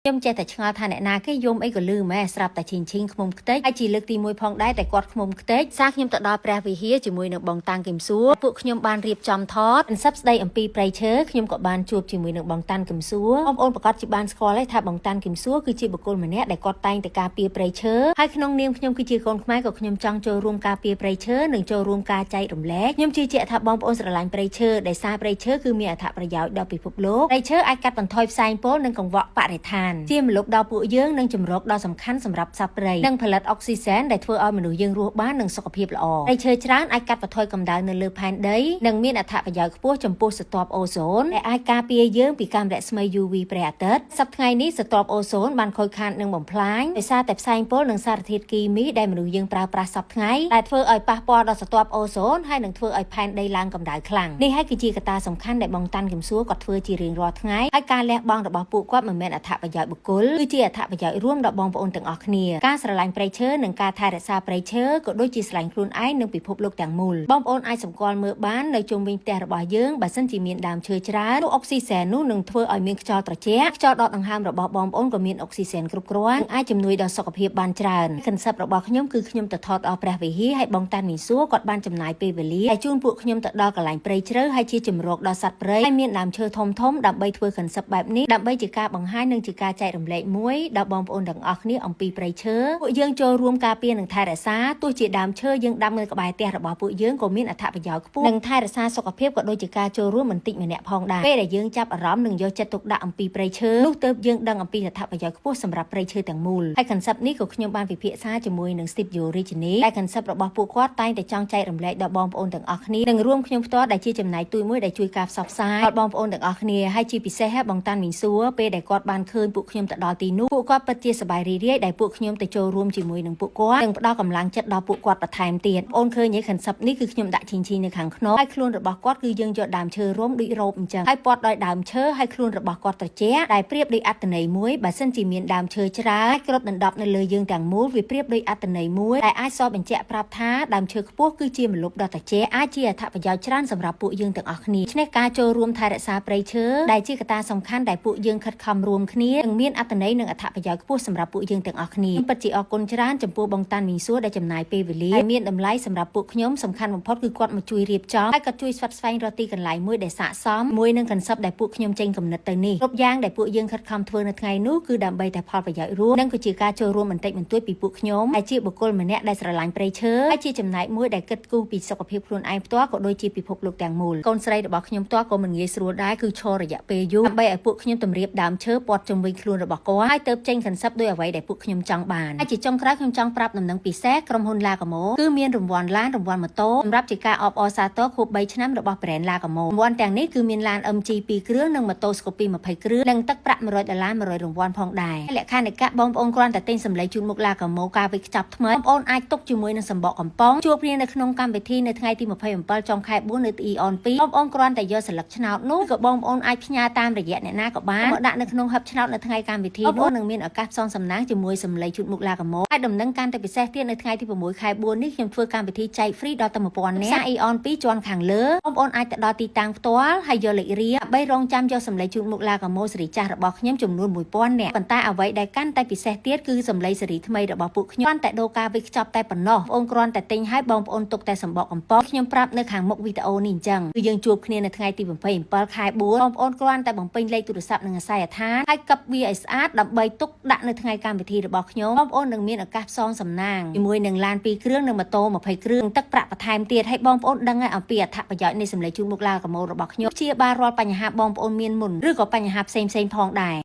ខ្ញុំចេះតែឆ្ងល់ថាអ្នកណាគេយំអីក៏លឺម៉ែស្រាប់តែឈីងឈីងខ្មុំខ្ទេចហើយជាលើកទី1ផងដែរតែគាត់ខ្មុំខ្ទេចសារខ្ញុំទៅដល់ព្រះវិហារជាមួយនឹងបងតាំងគឹមសួរពួកខ្ញុំបានរៀបចំថតអន្សឹបស្ដីអំពីព្រៃឈើខ្ញុំក៏បានជួបជាមួយនឹងបងតាន់គឹមសួរបងប្អូនប្រកាសជាបានស្គាល់ហើយថាបងតាន់គឹមសួរគឺជាបុគ្គលម្នាក់ដែលគាត់តែងតែការពារព្រៃឈើហើយក្នុងនាមខ្ញុំគឺជាកូនខ្មែរក៏ខ្ញុំចង់ចូលរួមការពារព្រៃឈើនិងចូលរួមការចែករំលែកខ្ញុំជឿជាក់ថាបងប្អូនស្រឡាញ់ព្រៃឈើដោយសារព្រៃឈើគឺមានអត្ថប្រយោជន៍ដល់ពិភពលោកព្រៃឈើអាចកាត់បន្ថយផ្សែងពុលនិងកង្វក់បរិស្ថានជាម្លប់ដល់ពួកយើងនិងជម្រកដ៏សំខាន់សម្រាប់សត្វព្រៃនិងផលិតអុកស៊ីសែនដែលធ្វើឲ្យមនុស្សយើងរស់បាននិងសុខភាពល្អព្រៃឈើច្រើនអាចកាត់បន្ថយកម្ដៅនៅលើផែនដីនិងមានអត្ថប្រយោជន៍ខ្ពស់ចំពោះស្រទាប់អូโซនដែលអាចការពារយើងពីកាំរស្មី UV ព្រះអាទិត្យសប្តាហ៍ថ្ងៃនេះស្រទាប់អូโซនបានខូចខាតនិងបំផ្លាញដោយសារតែផ្សែងពុលនិងសារធាតុគីមីដែលមនុស្សយើងប្រើប្រាស់សព្វថ្ងៃដែលធ្វើឲ្យប៉ះពាល់ដល់ស្រទាប់អូโซនហើយនឹងធ្វើឲ្យផែនដីឡើងកម្ដៅខ្លាំងនេះហើយគឺជាកត្តាសំខាន់ដែលបងតាន់គឹមសួរគាត់ធ្វើជារៀងរាល់ថ្ងៃហើយការលះបង់របស់ពួកគាត់មិនមែនអត្ថប្រយោជន៍បុគ្គលគឺជាអត្ថប្រយោជន៍រួមដល់បងប្អូនទាំងអស់គ្នាការស្រឡាញ់ព្រៃឈើនិងការថែរក្សាព្រៃឈើក៏ដូចជាស្រឡាញ់ខ្លួនឯងនិងពិភពលោកទាំងមូលបងប្អូនអាចសម្គាល់មើលបាននៅជុំវិញផ្ទះរបស់យើងបើសិនជាមានដើមឈើច្រើននោះអុកស៊ីសែននោះនឹងធ្វើឲ្យមានខ្យល់ត្រជាក់ខ្យល់ដកដង្ហើមរបស់បងប្អូនក៏មានអុកស៊ីសែនគ្រប់គ្រាន់និងអាចជំនួយដល់សុខភាពបានច្រើន concept របស់ខ្ញុំគឺខ្ញុំទៅថតអស់ព្រះវិហារហើយបងតាន់មីសួរគាត់បានចំណាយពេលវេលាហើយជូនពួកខ្ញុំទៅដល់កន្លែងព្រៃជ្រៅហើយជាជំរកដល់សត្វព្រៃហើយមានដើមឈើធំធំដើម្បីធ្វើ concept បែបនេះដើម្បីជាការបង្ហាញនិងជាការចែករំលែកមួយដល់បងប្អូនទាំងអស់គ្នាអំពីព្រៃឈើពួកយើងចូលរួមការពារនិងថែរក្សាទោះជាដើមឈើយើងដាំនៅក្បែរផ្ទះរបស់ពួកយើងក៏មានអត្ថប្រយោជន៍ខ្ពស់និងថែរក្សាសុខភាពក៏ដូចជាការចូលរួមបន្តិចម្នាក់ផងដែរពេលដែលយើងចាប់អារម្មណ៍និងយកចិត្តទុកដាក់អំពីព្រៃឈើនោះទើបយើងដឹងអំពីអត្ថប្រយោជន៍ខ្ពស់សម្រាប់ព្រៃឈើទាំងមូលហើយ concept នេះក៏ខ្ញុំបានពិភាក្សាជាមួយនឹង Studio Regini ដែល concept របស់ពួកគាត់តែងតែចង់ចែករំលែកដល់បងប្អូនទាំងអស់គ្នានិងរួមខ្ញុំផ្ទាល់ដែលជាចំណែកទូចមួយដែលជួយការផ្សព្វផ្សាយដល់បងប្អូនទាំងអស់គ្នាហើយជាពិសេសហ៎បងតាន់មីងសួរពេលដែលគាត់បានឃើញពួកខ្ញុំទៅដល់ទីនោះពួកគាត់ពិតជាសប្បាយរីករាយដែលពួកខ្ញុំទៅចូលរួមជាមួយនឹងពួកគាត់និងផ្ដល់កម្លាំងចិត្តដល់ពួកគាត់បន្ថែមទៀតបងអូនឃើញឯ concept នេះគឺខ្ញុំដាក់ឈីងឈីងនៅខាងក្នុងហើយខ្លួនរបស់គាត់គឺយើងយកដើមឈើរុំដូចរ៉ូបអញ្ចឹងហើយព័ទ្ធដោយដើមឈើហើយខ្លួនរបស់គាត់ត្រជាក់ដែលប្រៀបដូចអត្តន័យមួយបើសិនជាមានដើមឈើច្រើនគ្របដណ្ដប់នៅលើយើងទាំងមូលវាប្រៀបដូចអត្តន័យមួយដែលអាចសបញ្ជាក់ប្រាប់ថាដើមឈើខ្ពស់គឺជាម្លប់ដ៏ត្រជាក់អាចជាអត្ថប្រយោជន៍ច្រើនសម្រាប់ពួកយើងទាំងអស់គ្នាឆ្នេះការចូលរួមថែរក្សាព្រៃឈើដែលជាកត្តាសំខាន់ដែលពួកយើងខិតខំរួមគ្នានិងមានអត្តន័យនិងអត្ថប្រយោជន៍ខ្ពស់សម្រាប់ពួកយើងទាំងអស់គ្នាពិតជាអរគុណច្រើនចំពោះបងតាន់មីងសួរដែលចំណាយពេលវេលាហើយមានតម្លៃសម្រាប់ពួកខ្ញុំសំខាន់បំផុតគឺគាត់មកជួយរៀបចំហើយក៏ជួយស្វាត់ស្វែងរកទីកន្លែងមួយដែលស័ក្តិសមមួយនឹង concept ដែលពួកខ្ញុំចេញគំនិតទៅនេះគ្រប់យ៉ាងដែលពួកយើងខិតខំធ្វើនៅថ្ងៃនោះគឺដើម្បីតែផលប្រយោជន៍រួមនិងក៏ជាការចូលរួមបន្តិចបន្តួចពីពួកខ្ញុំដែលជាបុគ្គលម្នាក់ដែលស្រឡាញ់ព្រៃឈើហើយជាចំណែកមួយដែលគិតគូរពីសុខភាពខ្លួនឯងផ្ទាល់ក៏ដូចជាពិភពលោកទាំងមូលកូនស្រីរបស់ខ្ញុំផ្ទាល់ក៏មិនងាយស្រួលដែរគឺឈររយៈពេលយូរដើម្បីឲ្យពួកខ្ញុំតម្រៀបដើមឈើព័ទ្ធជុំវិញខ្លួនរបស់គាត់ហើយទៅចេញ concept ដោយអ្វីដែលពួកខ្ញុំចង់បានហើយជាចុងក្រោយខ្ញុំចង់ប្រាប់ដំណឹងពិសេសក្រុមហ៊ុនឡាកាម៉ូគឺមានរង្វាន់ឡានរង្វាន់ម៉ូតូសម្រាប់ជាការអបអរសាទរខួប3ឆ្នាំរបស់ brand ឡាកាម៉ូរង្វាន់ទាំងនេះគឺមានឡាន MG 2គ្រឿងនិងម៉ូតូ Scoopy 20គ្រឿងនិងទឹកប្រាក់100ដុល្លារ100រង្វាន់ផងដែរលក្ខន្តិកៈបងប្អូនគ្រាន់តែទិញសម្លេងជូនមុខឡាកាម៉ូការវេចខ្ចប់ថ្មីបងប្អូនអាចទុកជាមួយនឹងសម្បកកំប៉ុងជួបគ្នានៅក្នុងកម្មវិធីនៅថ្ងៃទី27ចុងខែ4នៅទី Aeon 2បងប្អូនគ្រាន់តែយកសន្លឹកឆ្នោតនោះក៏បងប្អូនអាចផ្ញើតាមរយៈអ្នកណាក៏បានមកដាក់នៅក្នុងហឹបឆ្នោតនៅថ្ងៃកម្មវិធីនោះនឹងមានឱកាសផ្សងសំណាងជាមួយសម្លេងជូនមុខឡាកាម៉ូហើយដំណឹងកាន់តែពិសេសទៀតនៅថ្ងៃទី6ខែ4នេះខ្ញុំធ្វើកម្មវិធីចែក free ដល់ទៅ1000នាក់ផ្សារ Aeon 2ជាន់ខាងលើបងប្អូនអាចទៅដល់ទីតាំងផ្ទាល់ហើយយកលេខរៀងដើម្បីរងចាំយកសម្លេងជូនមុខឡាកាម៉ូសេរីចាស់របស់ខ្ញុំចំនួន1000នាក់ប៉ុន្តែអ្វីដែលកាន់តែពិសេសទៀតគឺសម្លេងសេរីថ្មីរបស់ពួកខ្ញុំគ្រាន់តែដូរការវេចខ្ចប់តែប៉ុណ្ណោះបងប្អូនគ្រាន់តែទិញហើយបងប្អូនទុកតែសម្បកកំប៉ុងខ្ញុំប្រាប់នៅខាងមុខវីដេអូនេះអញ្ចឹងគឺយើងជួបគ្នានៅថ្ងៃទី27ខែ4បងប្អូនគ្រាន់តែបំពេញលេខទូរស័ព្ទនិងអាសយដ្ឋានហើយកឹបវាឲ្យស្អាតដើម្បីទុកដាក់នៅថ្ងៃកម្មវិធីរបស់ខ្ញុំបងប្អូននឹងមានឱកាសផ្សងសំណាងជាមួយនឹងឡាន2គ្រឿងនិងម៉ូតូ20គ្រឿងទឹកប្រាក់បន្ថែមទៀតឲ្យបងប្អូនដឹងហើយអំពីអត្ថប្រយោជន៍នៃសម្លេងជូនមុខឡាកាម៉ូរបស់ខ្ញុំព្យាបាលរាល់បញ្ហាបងប្អូនមានមុនឬក៏បញ្ហាផ្សេងៗផងដែរ។